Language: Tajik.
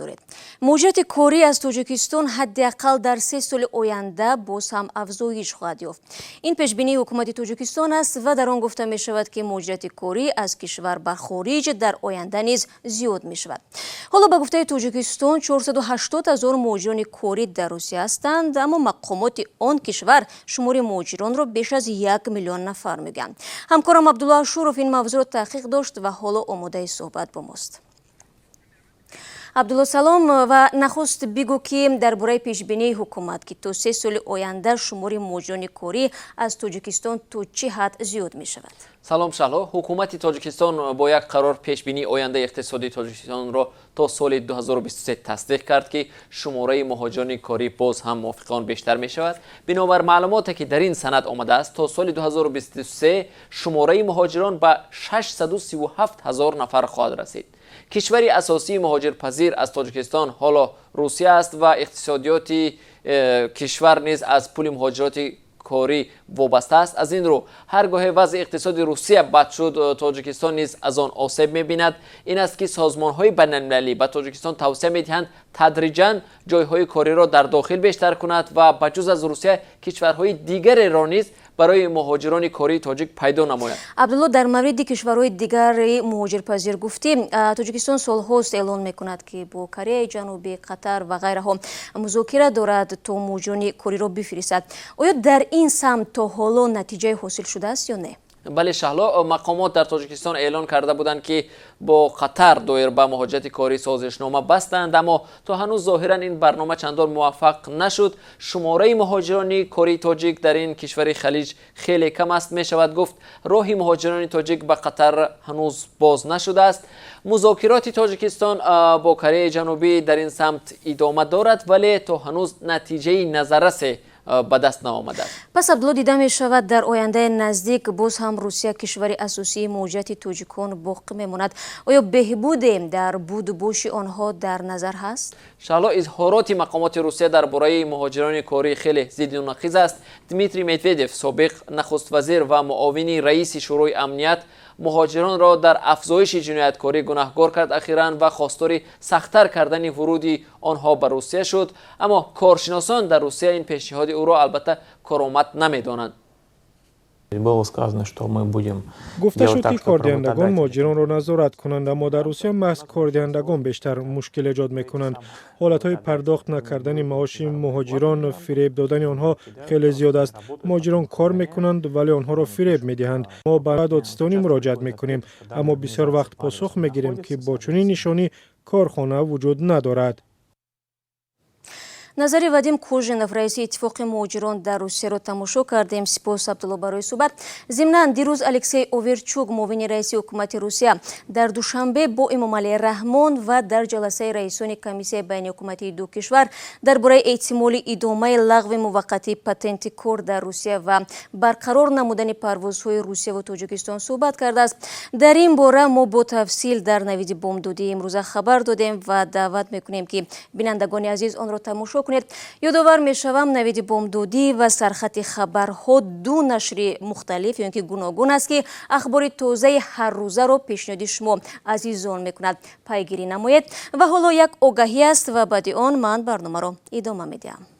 Доред. Муҳоҷирати корӣ аз Тоҷикистон ҳадди ақал дар 3 соли оянда боз ҳам афзоиш хоҳад ёфт. Ин пешбинии ҳукумати Тоҷикистон аст ва дар он гуфта мешавад, ки муҳоҷирати корӣ аз кишвар ба хориҷ дар оянда низ зиёд мешавад. Ҳоло, ба гуфтаи Тоҷикистон, 480 ҳазор муҳоҷирони корӣ дар Русия ҳастанд, аммо мақомоти он кишвар шумори муҳоҷиронро беш аз 1 миллион нафар мегӯянд. Ҳамкорам Абдулло Ашуров ин мавзӯъро таҳқиқ дошт ва ҳоло омодаи суҳбат бо мост. Абдулло, салом, ва нахуст бигӯ, ки дар бораи пешбинии ҳукумат, ки то 3 соли оянда шумори муҳоҷирони корӣ аз Тоҷикистон то чӣ ҳад зиёд мешавад? Салом, Шаҳло. Ҳукумати Тоҷикистон бо як қарор пешбинии ояндаи иқтисодии Тоҷикистонро то соли 2023 тасдиқ кард, ки шумораи муҳоҷирони корӣ боз ҳам мувофиқи он бештар мешавад. Бинобар маълумоте, ки дар ин санад омадааст, то соли 2023 шумораи муҳоҷирон ба 637 ҳазор нафар хоҳад расид. Кишвари асосии муҳоҷирпазир аз Тоҷикистон ҳоло Русия аст ва иқтисодиёти кишвар низ аз пули муҳоҷироти корӣ вобаста аст. Аз ин рӯ, ҳар гоҳе вазъи иқтисоди Русия бад шуд, Тоҷикистон низ аз он осеб мебинад. Ин аст, ки созмонҳои байналмилалӣ ба Тоҷикистон тавсия медиҳанд, тадриҷан ҷойҳои кориро дар дохил бештар кунад ва ба ҷуз аз Русия кишварҳои дигареро низ барои муҳоҷирони кории тоҷик пайдо намояд. Абдулло, дар мавриди кишварҳои дигари муҳоҷирпазир гуфтӣ. Тоҷикистон солҳост эълон мекунад, ки бо Кореяи Ҷанубӣ, Қатар ва ғайраҳо музокира дорад, то муҳоҷирони кориро бифиристад. Оё дар ин самт то ҳоло натиҷае ҳосил шудааст ё не? Бале, Шаҳло, мақомот дар Тоҷикистон эълон карда буданд, ки бо Қатар доир ба муҳоҷирати корӣ созишнома бастанд, аммо то ҳанӯз зоҳиран ин барнома чандон муваффақ нашуд. Шумораи муҳоҷирони кории тоҷик дар ин кишвари Халиҷ хеле кам аст. Мешавад гуфт, роҳи муҳоҷирони тоҷик ба Қатар ҳанӯз боз нашудааст. Музокироти Тоҷикистон бо Кореяи Ҷанубӣ дар ин самт идома дорад, вале то ҳанӯз натиҷаи назаррасе ба даст наомадааст. Пас, Абдулло, дида мешавад, дар ояндаи наздик боз ҳам Русия кишвари асосии муҳоҷирати тоҷикон боқӣ мемонад. Оё беҳбуде дар буду боши онҳо дар назар ҳаст? Шаҳло, изҳороти мақомоти Русия дар бораи муҳоҷирони корӣ хеле зидду нақиз аст. Дмитрий Медведев, собиқ нахуствазир ва муовини раиси Шӯрои амният, муҳоҷиронро дар афзоиши ҷинояткорӣ гунаҳгор кард ахиран ва хостори сахттар кардани вуруди онҳо ба Русия шуд. Аммо коршиносон дар Русия ин пешниҳоди ӯро албатта коромад намедонанд. Было сказано, что мы будем Гуфта шуд, ки кордиҳандагон муҳоҷиронро назорат кунанд, аммо дар Русия маҳз кордиҳандагон бештар мушкил эҷод мекунанд. Ҳолатҳои пардохт накардани маоши муҳоҷирон, фиреб додани онҳо хеле зиёд аст. Муҳоҷирон кор мекунанд, вале онҳоро фиреб медиҳанд. Мо ба додситонӣ муроҷиат мекунем, аммо бисёр вақт посух мегирем, ки бо чунин нишонӣ корхона вуҷуд надорад. Назари Вадим Кожинов, раиси Иттифоқи муҳоҷирон дар Русияро, тамошо кардем. Сипос, Абдулло, барои суҳбат. Зимнан, дирӯз Алексей Оверчук, муовини раиси ҳукумати Русия, дар Душанбе бо Эмомалӣ Раҳмон ва дар ҷаласаи раисони комиссияи байниҳукуматии ду кишвар дар бораи эҳтимоли идомаи лағви муваққатии патенти кор дар Русия ва барқарор намудани парвозҳои Русияву Тоҷикистон суҳбат кардааст. Дар ин бора мо бо тафсил дар навиди бомдодии имрӯза хабар додем ва даъват мекунем, ки бинандагони азиз онро тамошо кунед. Ёдовар мешавам, навиди бомдодӣ ва сархати хабарҳо ду нашри мухталиф ё ки гуногун аст, ки ахбори тозаи ҳаррӯзаро пешниҳоди шумо азизон мекунад. Пайгирӣ намоед. Ва ҳоло як огаҳӣ аст ва баъди он ман барномаро идома медиҳам.